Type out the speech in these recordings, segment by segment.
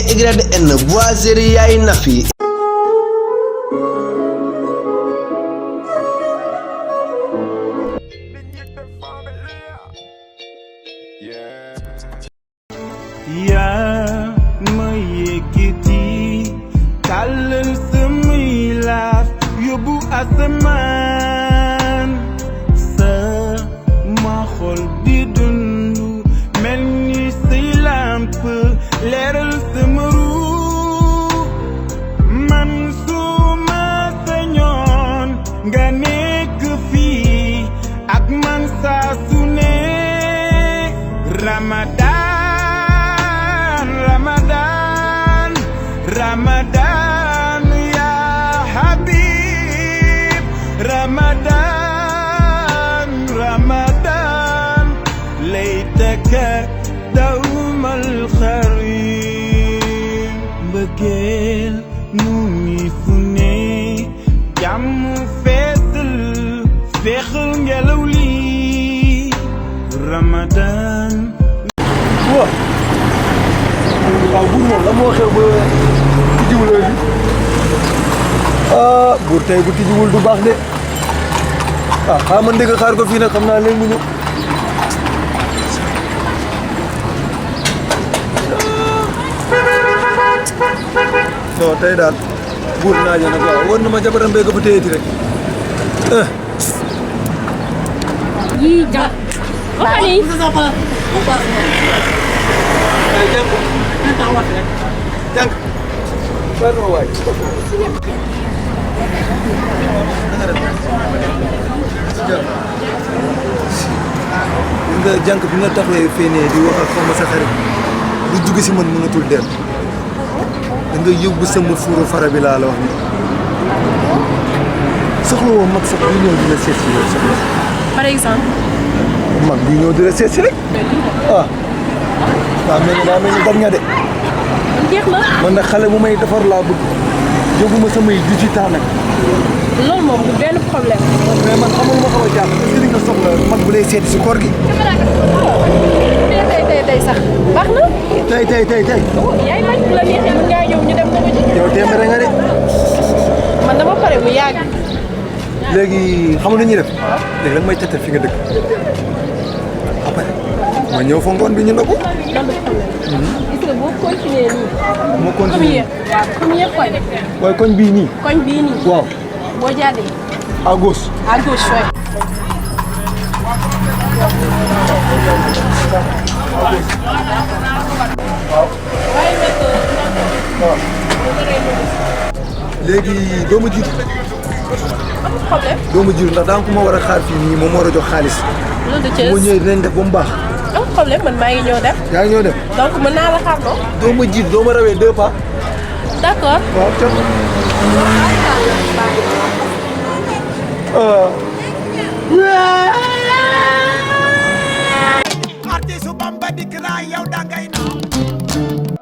BYN Boiserie yaay Nafi. yaa ma yëkkati tàllal samay laaf yóbbu asamaan sama xol di dundu mel ni say lamp leeral sama ruux man suma sañoon nga nekk fii ak man saa su ne Ramadan ya Habib Ramadan laytaka dawmal kharim mbëggeel mu ngi fu ne jàmm feexal ngelaw li Ramadan. waaw buur moom la moo xew ba tijjiwul heure bi buur tey bu tijjiwul du baax de xaaral ma ndégg xaar ko fii nag xam naa léegi mu ñëw non tey daal buur naa ja nag waaw war na ma jabaram bee ko fa téyeti rek yii jàpp jànk pardon waay nga jànk bi nga taxawee fee ne di wax ak xaw ma sa xarit lu dugg si man mënatul dem da nga yóbbu sama fuuru fara bi laa la wax ni soxla woo mag sax bi ñëw di la seet si yow soxla par exemple. mag bi ñëw di la seet si rek waaw daa mel ni dam nga de jeex na. man nag xale bu may defar laa bëgg yóbbuma samay 18 ans nag. loolu moom du benn problème. mais man xamul ma xaw a jàpp est-ce que li nga soxla mag bu lay seeti si koor gi. tey sax baax na. tey. yaay laaj bu la neexee mën ngaa ñëw ñu dem ko ci. yow téeméer nga de. man dama pare bu yàgg. léegi xamu na ñuy def. léegi nag may tettal fi nga dëkk. après ma ñëw fa ngoon bi ñu ndogu. gis nga boo continué nii. ma continué premier koñ. waaye koñ bii nii. koñ bii nii. waaw. boo jàddee. à gauche. à gauche waay. léegi doo ma jiitu. problème. doo ma jiitu ndax daa ko ma war a xaar fii nii moom war a jox xaalis. loolu de bu ma ñëwee dinañ def ba mu baax. am problème man maa ngi ñëw def. yaa ngi ñëw def. donc mën naa la xaar loo. doo ma jiitu doo ma rawee 2 pas. d'accord. waaw ca.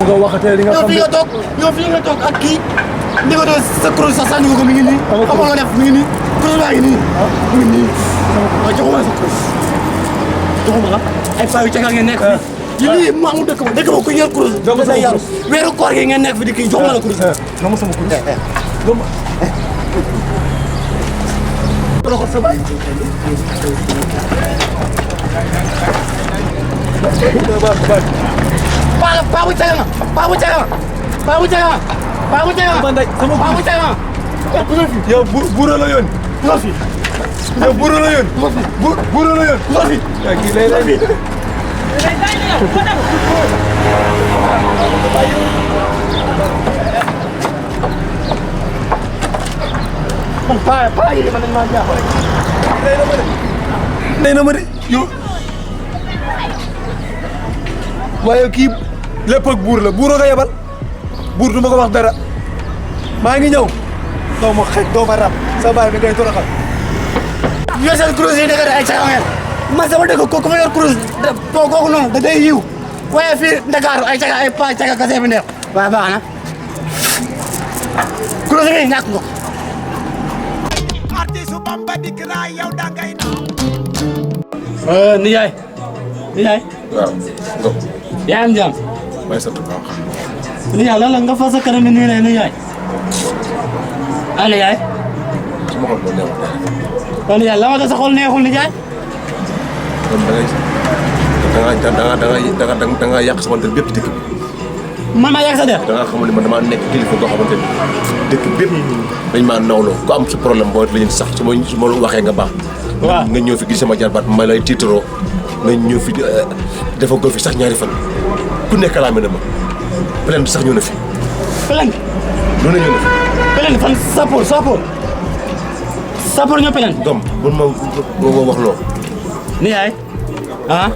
nga waxatee li nga xam ne yow fii nga toog ak kii ni nga doon sa kuréel sax sànni ko mi ngi nii. xamoo nga def mi ngi nii kuréel baa ngi nii. mi ngi nii waaw joxuma la sa kuréel joxuma la ay paa yu cagal ngeen nekk fi. lii mu amul dëkk ba ku yor kuréel. dama sama kuréel weeru koor gi ngeen nekk fi di kii joxuma la kuréel. dama sama kuréel. loxo sa baay. paa bu cagal ma paa bu cagal ma paa bu cagal ma paa bu cagal ma paa bu cagal ma. yow buura la yoon. yow buura la yoon. buura la yoon. waaw kii lay lay. man paa yi man dañu maa jaaxal. nee na ma de yow. waaye kii lépp ak buur la buuroo ko yebal buur du ma ko wax dara maa ngi ñëw doo ma xëj doo ma rab sa baay bi ngay toroxal. yor seen kuréel yi dëgg ay caga ngeen man sama dëkk ku ma yor kuréel kooku noonu da day yiw waaye fii Dakar ay caga ay paa caga kese fi nekk waaye baax na kuréel yi ñàkk nga ko. nijaay. waaw. yaa am jàmm. may sant bu baax. ni yaay lan nga fa sa kanam ni yaay ala yaay sama xol moo neexul dara. kon yaay la ma sa xol neexul ni yaay kon da nga yàq sama der bépp dëkk bi. man maa yàq sa der da nga xamul ne man damaa nekk kilifa goo xamante ni dëkk bépp dañ maa nawloo ku am sa problème boo la ñu sax su ma waxee nga baax. waaw nga ñëw fi gis sama jarbaat ma lay tiitaroo nga ñëw fi dafa góor fi sax ñaari fan ku nekk laa mel ne ma plainte sax ñëw na fi. plainte loolu ñëw na fi. plainte fan sappoor ñoo plainte. doom man ma wax loo. ni yaay ah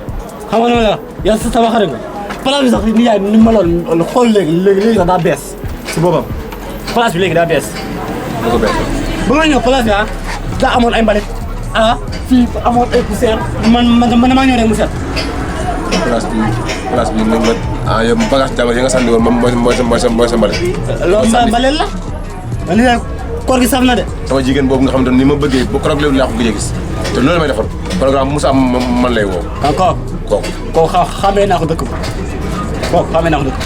xam nga la yow sa sama xarit nga place bi sax ni yaay ni ma lool xool léegi sax daa bees si boppam place bi léegi daa bees. lu ko bees. ba nga ñëw place bi ah daa amoon ay mbalit ah fii amoon ay poussière man damaa ñëw rek mu set. place bi nag man ah yow bagage jàmbur yi nga sànni woon moom mooy sa mbalit. loolu mbalit la. ni yaay koor gi saf na de. sama jigéen boobu nga xam ne ni ma bëggee ba korog léegi laa ko gëj a gis te loolu may defal programme Moussa man lay woo. encore kooku xamee naa ko dëkk ba kooku xamee naa ko dëkk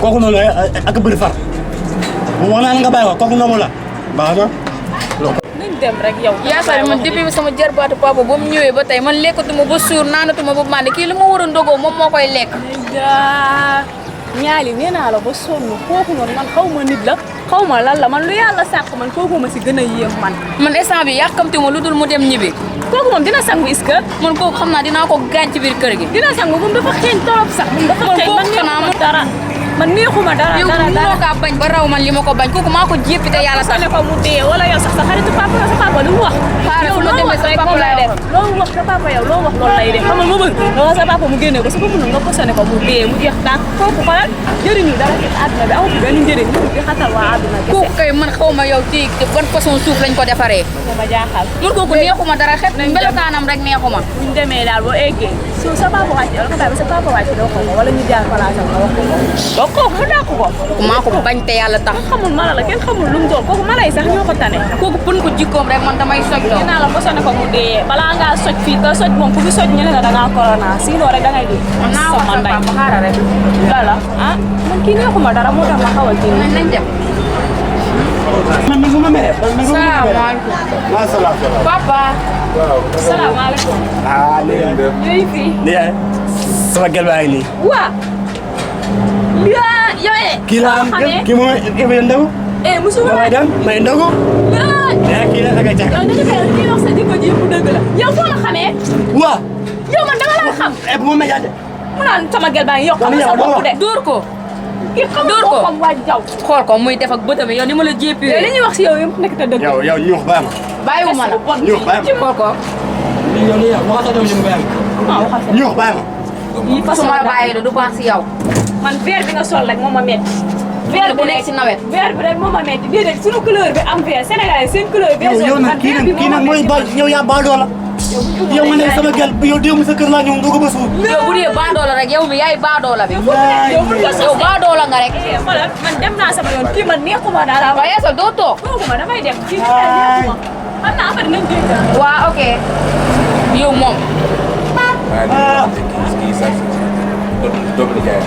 kooku noonu ak bëri far wax naa la nga bàyyi ko kooku noonu la baax na. nañ dem rek yow. yaakaar man depuis bi sama jarbaatu papa ba mu ñëwee ba tey man lekkatuma ba suur naanatuma ba màndi kii li ma war a ndogoo moom moo koy lekk. ñaali nee naa la ba sonn kooku noonu man xaw ma nit la xaw ma lan la man lu yàlla sàkk man kooku ma si gën a yéem man. man instant bi yàkkamti ma lu dul mu dem ñibbi. kooku moom dina sangu est-ce que. man kooku xam naa dinaa ko gaañ ci biir kër gi. dina sangu moom dafa xeeñ torop sax. moom dafa xeeñ man neexuma dara. man neexuma dara yow mënoo kaa bañ ba raw man li ma ko bañ kooku maa ko jéppi te yàlla sax. ne ko mu dee wala yow sax sa xaritu papa sa papa lu mu wax. xaaral fu ma demee sa papa lay def. loolu wax sa papa yow loo wax loolu lay def xam nga ma bëgg loolu sa papa mu génne ko sa bopp nga posone ko mu dee mu jeex tànk kooku xoolal jëriñu dara ci àdduna bi amul benn njëriñ mu di xatal waa àdduna bi kooku kay man xaw ma yow ci ban façon suuf lañ ko defaree. ma jaaxal mun kooku neexuma dara xet melokaanam rek neexuma. buñ demee daal boo eggee su sa papa wàcc wala nga bàyyi ba sa papa wàcc doo ko wala ñu jaar place am nga wax ko donc kooku mu dàq ko kooku maa ko bañ te yàlla tax. xamul mala la kenn xamul lu mu doon kooku mala yi sax ñoo ko tane kooku pun ko jikkoom rek man damay soj loo. dinaa la posone ko mu dee balaa ngaa soj fii te soj moom ku fi soj ñu ne la da ngaa corona sinon rek da ngay di naa wax sa papa xaaral rek. lala ah man kii neexuma dara moo tax ma xawal kii nañ dem. man fu ma meree. salaamaaleykum. maasalaam. papa. salaamaaleykum ah léegi. ñooy fii ni yaay sama gel baa ngi nii. waa yooye kii laa am kii mooy Ibrahima Ndaw. musuma may dem may ndogu. kii la dangay càkk. yow dañu koy kii wax sa jikko ji bu dëgg la yow foo la xamee waa. yow man dama la xam bu ma médiaté. mu naan sama gel baa ngi yokk sama sa bopp de dóor ko. kii xam dóor ko boppam waa jaw xool ko muy def ak bëtam yow ni ma la jéppee. yow li ñuy wax si yow yëpp nekk te dëgg yow ñu wax bàyyi ma. bàyyiwuma la. ñu wax bàyyi ma. xool ko. yow nii yow waxal sa doom ji mu bàyyi ma. ñu wax bàyyi ma. yi su façon ma la bàyyee du baax si yow. man verre bi nga sol rek moo ma metti verre bu nekk si nawet. verre bi rek moo ma metti déedéet suñu couleur bi am verre Sénégal seen couleur bi yow nag kii nag mooy ba yow yaa baadoo la. yow nga ne sama gel yow démb sa kër laa ñëw ndogu ba suur. yow bu dee baadoola rek yow mi yaay baadoola bi. yow baadoola nga rek. xoolal man dem naa sama yoon kii man neexuma dara waaye sa doo toog. tooguma damay dem kii neexuma xam naa après nañ dégg waa ok. yow moom. kii sax doom ni jaay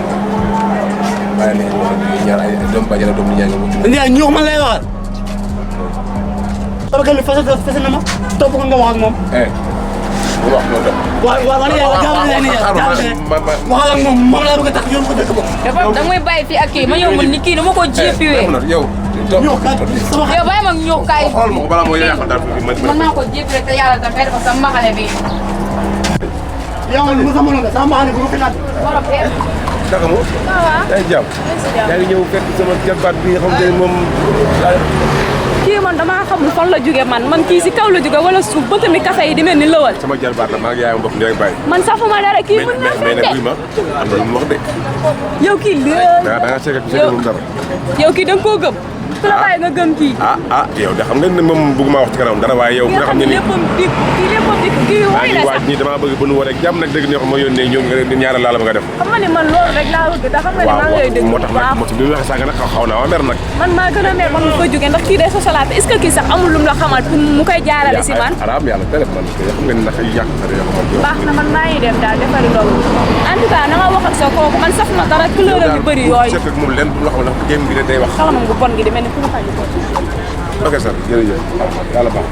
waaye ne ñaar ay doom bàjjen ak doom ni jaay nga mucc. Ndiaye ñu wax man lay waxal. sama gel bi fese na ma topp ko nga wax ak moom. bu wax loolu dem. waaw jàmm ne waxal ak moom laa bëgg a tax yoon ko dëkk ba. dafa da ngay bàyyi fii ak kii ma ñëw man ni kii dama ko jéppiwee. yow. ñoo kat sama yow bàyyi ma ñëw kaay. xool ma ko balaa moo yàqal daal man maa ko jéppi rek te yàlla tax ngay defal sa mbaxale bi. yow li mu xamoon nga sama mbaxane bu ko fi naat. borom bi. naka mu. day jàmm. yaa ngi ñëw fekk sama jarbaat bi nga xam ne moom. kii man damaa xamul fan la jóge man kii si kaw la jóge wala suuf ba tamit café yi di mel ni lëwal sama jarbaat la maa ngi yaayam bokk ndey bàyyi. man safuma dara kii mën naa mais nag buy ma am na lu mu wax de. yow kii da nga seet ak seet moom dara. yow kii da nga koo gëm su la bàyyi nga gëm kii yow de xam nga ne moom bëgguma wax ci kanam dara waaye yow nga xam ne ni léppam di kii maa woy ngi la waaj sax nii damaa bëgg bu nu waree jàmm nag dëgg ne ma yónnee ñoom nga ñaara laala ma nga def. xam nga ni man loolu rek laa bëgg da xam nga ni maa ngi lay dégg moo tax nag moo tax bi mu waxee sànq nag xaw naa waa mer nag. man maa gën a mer man mu fa jógee ndax kii day sosalaate est-ce que kii sax amul lu mu la xamal pour mu koy jaarale si man araam yàlla téléphone xam nga ni nag yàq sa yoo xamante baax na man maa ngi dem daal defari loolu en tout cas na nga wax ak jaxasoo kooku man saf na dara couleur yu bëri yooyu. c'est que moom lenn loo xam ne game bi day wax. xalamam gu bon gi di mel ni ku ma xañ ko. ok sir jërëjëf yàlla baax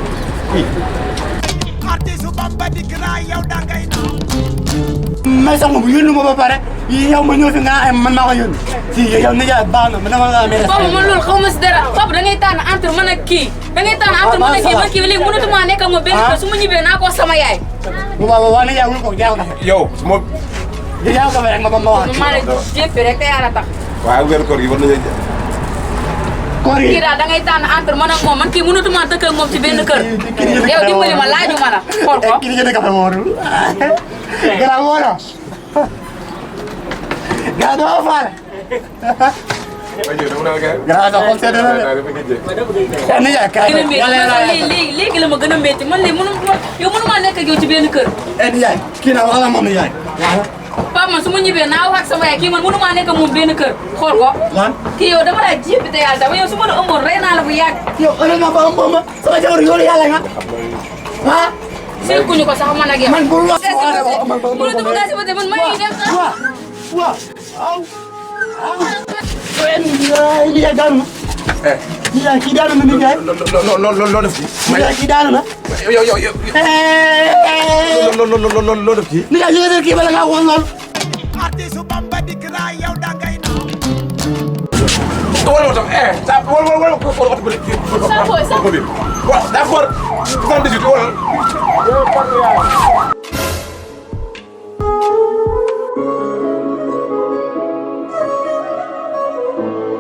may sax moom yónni ma ba pare yow ma ñëw fi nga ay man maa ko yónni si yow nijaay baax na man dama la amee papa man loolu xaw ma si dara papa da ngay tànn entre man ak kii da ngay tànn entre man ak kii man kii léegi mënatuma nekk ak moom benn kër su ma ñibbee naa ko wax sama yaay bu baax waa nijaay wul ko jaay ko kafe yow su ma jaay ko kafe rek ma wax maa la jéppi rek te yàlla tax waaye weeru koor gi war nañu koor yi kii daal da ngay tànn entre man ak moom man kii mënatuma dëkk ak moom ci benn kër yow dimbali ma laaju ma la xool ko kii jënd kafe wóorul gara wóoro gara doo faale gara sa xol sedd na de nijaay kaay léegi la ma gën a métti man léegi yow mënuma nekk ak yow ci benn kër nijaay kii na wax la moom nijaay papa man su ma ñibbee naa wax ak sama yaay kii man mënuma nekk ak moom benn kër xool ko lan kii yow dama laa jéppi te yàlla dama yow su ma la ëmboon rey naa la bu yàgg yow heureusement ba ëmb ma sama jabar yoolu yàlla nga ah sekkuñu ko sax man ak yow man bul wax mënatuma gaa si ba man maa ngi dem sax waaw aw nijaay daanu na nijaay kii daanu na nijaay loo def ci nijaay kii daanu na yow loo def ci nijaay yëgatal kii bala ngaa woon lool wala tam wala oto bi Sapo, waaw d'accord 78 wala